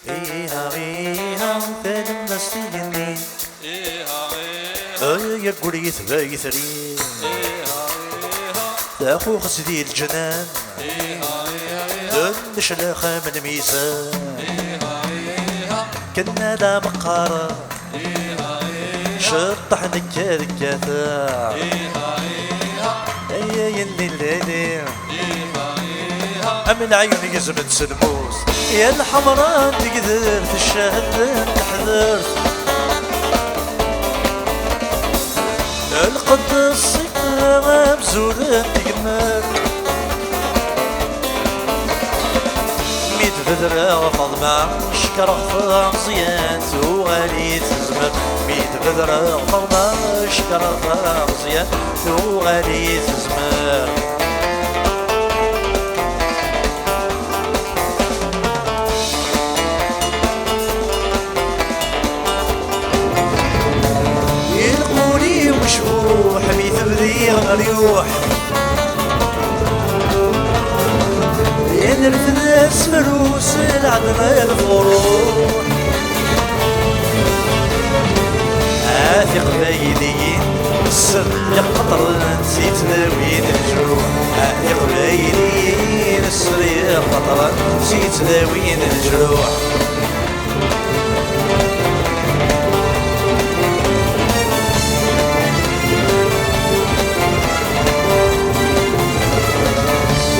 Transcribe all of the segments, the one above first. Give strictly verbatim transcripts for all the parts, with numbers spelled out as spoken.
Iha, iha, talemmast igenni. Ay, aggul yetba yetri. Taxuxet di leǧnan. Tenneclax am lmizan. Kenna d ameqqar. Ceṭṭeḥ nekka d kkateɣ. Ay, ay, lli, lli, lli. Am lɛayun gezmen s lmus. Ya lḥemra n tegdert, ccahden teḥdert. Lqedd ṣṣifa amzur n tegmert. Mi d-bedreɣ Faḍma, cekreɣ tameẓyant, tuɣal-iyi tezmer. Mi d-bedreɣ Faḍma, cekreɣ tameẓyant, tuɣal-iyi tezmer. Ilqul-iw mecbuḥ mi tebdiɣ rryuḥ. Yenrefd asefru s lɛedna lfuruḥ. A tiqbayliyin, sser iqeṭren si tlawin leǧruḥ. A tiqbayliyin, sser iqeṭren si tlawin leǧruḥ.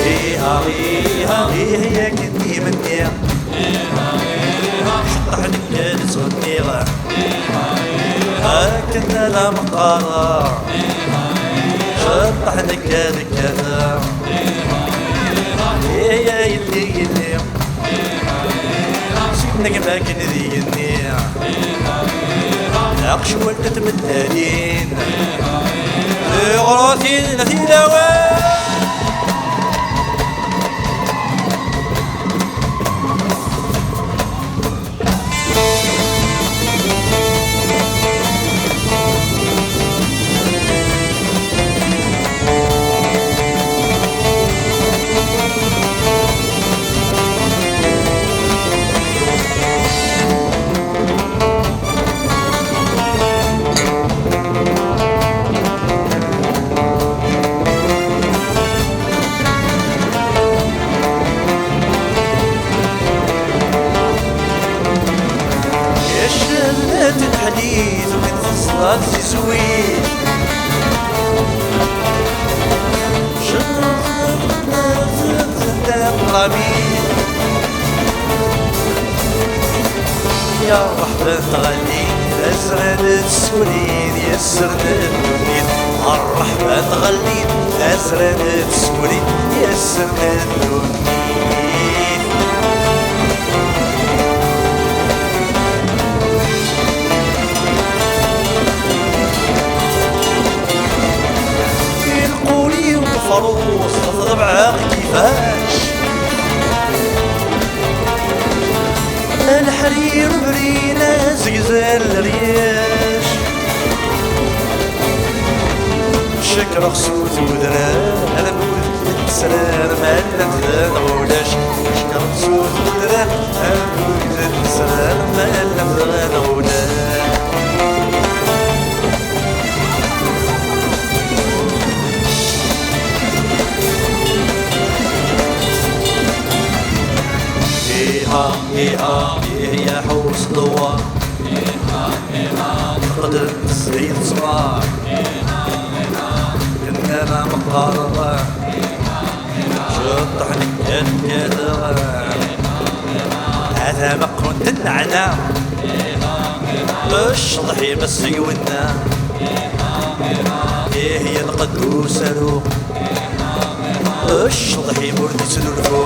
Iha, iha, iha, yakken imenni. Ceṭṭaḥ nekk ad ttɣenniɣ. Akken ala meqqar. Ceṭṭaḥ nekk ad kkateɣ. Iha, yelli, yelli. Seg tnegma akken d igenni. Taqecwalt n tmellalin. Tiɣratin n tilawin. Ccedna n teḥlit win teẓḍa tizwit. Ccedna n teḥlit. Ya ṛṛeḥba n tɣellin, azran n tsewlin, yesser n ddunit. A ṛṛeḥba n tɣellin, azran n tsewlin, yesser n ddunit. Ilqul-iw mefṛuṣ, ḍebɛeɣ kifac. Leḥrir brin azegzal ryac. Cekreɣ s udrar, alamud d ttrar, ma llant da neɣ ulac. Cekreɣ s udrar, alamud d ttrar, ma llant da neɣ ulac. Iha, iha, iha, ya ḥus ddwa. Teqdem tezdi teẓra. Yenna ma meqqar. Ceṭṭeḥ nekkat kkateɣ. Ata meqqunt nneɛna. Ccḍeḥ-im a s-iwenna. Ih yenqed usaru. Ccḍeḥ-im ur d-ittnulfu.